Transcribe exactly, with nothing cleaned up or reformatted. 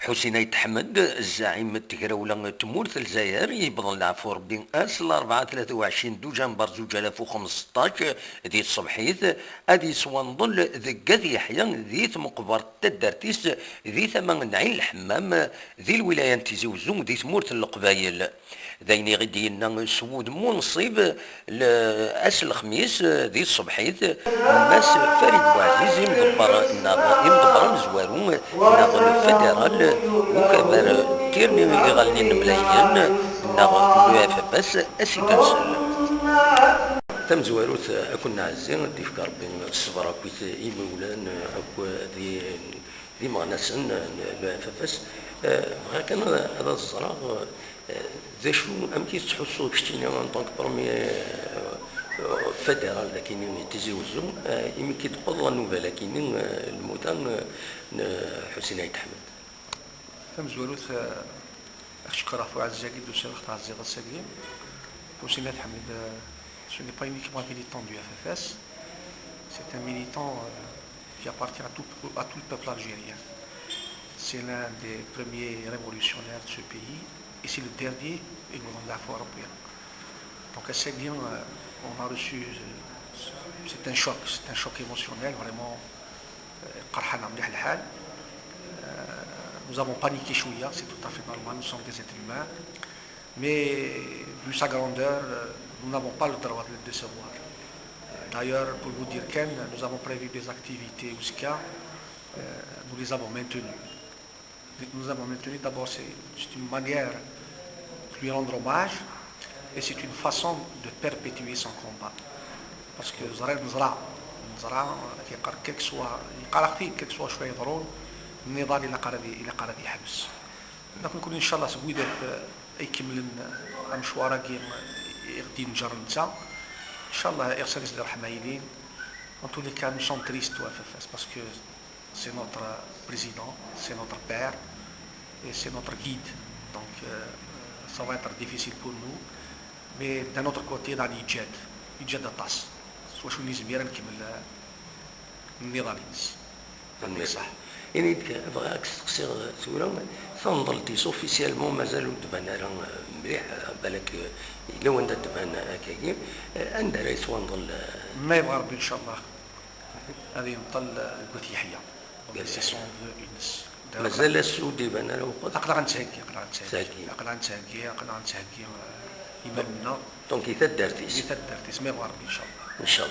Ḥusin Ayt Ḥmed, zzaɛim n tegrawla n tmurt n Lezzayer, yewwḍen leɛfu Rebbi ass n larebɛa tlata u ɛecrin duǧember zuǧ alaf u xemseṭṭac di tṣebḥit, ad yeswenḍel deg At Yeḥya di tmeqbert n taddart-is di tama n Ɛin Lḥemmam, di lwilaya n Tizi Wezzu, di tmurt n Leqbayel. D ayen i ɣ-d-yenna s wudem unṣib, ass n lexmis di tṣebḥit, Mass Farid Buɛziz, imḍebber neɣ imḍebber amezwaru neɣ lfederal n ukabar n tirni iɣallen inemlayen neɣ le F F S, a s-id-nsel. Tamezwarut, a ken-nɛezzi, ad d-ifk Rebbi ṣṣber akkit imawlan akk d imeɣnasen n le F F S. Bɣiɣ kan ad ad ẓreɣ, eh, d acu, amek i tettḥussuḍ keččini en tant que premier, eh, fédéral dagini n Tizi Wezzu, eh, imi k-id-tewweḍ la nouvelle-agini, eh, lmuta n, n Ḥusin Ayt Ḥmed? Tamezwarut, eh, ad k-cekkreɣ ɣef uɛezzi-agi d-tusiḍ ad ɣ-tɛezziḍ ass-agi. Ḥusin Ayt Ḥmed, eh, ce n'est pas uniquement un militant du F F S, c'est un militant, euh, qui appartient à tout, à tout le peuple algérien. C'est l'un des premiers révolutionnaires de ce pays et c'est le dernier, et nous en avons repris. Donc à Séguin, euh, on a reçu, euh, c'est un choc, c'est un choc émotionnel, vraiment. Euh, قرحنا مليح الحال. Euh, nous avons paniqué شوية, c'est tout à fait normal, nous sommes des êtres humains. Mais vu sa grandeur, euh, nous n'avons pas le droit de le décevoir. D'ailleurs, pour vous dire, Ken, nous avons prévu des activités au SCA, euh, nous les avons maintenues. Nous avons maintenu d'abord, c'est c'est une manière de lui rendre hommage et c'est une façon de perpétuer son combat. Parce que ẓriɣ neẓra, neẓra, quel que soit, quel que soit شوية ضرون, النضال إلا قرر، إلا قرر يحبس. Donc نكون إن شاء الله سويدات، آه، يكملن، آه، مشوارا كي يغدي نجر نتا. إن شاء الله يغسل يزدر حمايلين. En tous les cas, nous sommes tristes au F F S parce que c'est notre président, c'est notre père et c'est notre guide. Donc, euh, ça va être difficile pour nous. Mais d'un autre côté, راني يجاد، يجاد الطاس. سوا شو نزمير نكمل، آه، النضال ينس. Tanemmirt. Ṣaḥ. Ini-d kan, bɣiɣ ad k-steqsiɣ tura, tanḍelt-is officiellement mazal ur d-tban ara, eh, mliḥ, eh, balak, eh, yella wanda d-tban akkagi, eh, anda ara yettwanḍel, eh? Ma yebɣa Rebbi, ncallah, ad yenṭel, eh, deg Wat Yeḥya. Deg Wat Yeḥya. C'est son vœu ines. Mazal ass ur d-iban ara uqet? Aql-aɣ nettheggi, aql-aɣ nettheggi. Nettheggi. Aql-aɣ nettheggi, aql-aɣ nettheggi, eh, iman-nneɣ. Donc, i taddart-is. I taddart-is, ma yebɣa Rebbi, ncallah. Ncallah.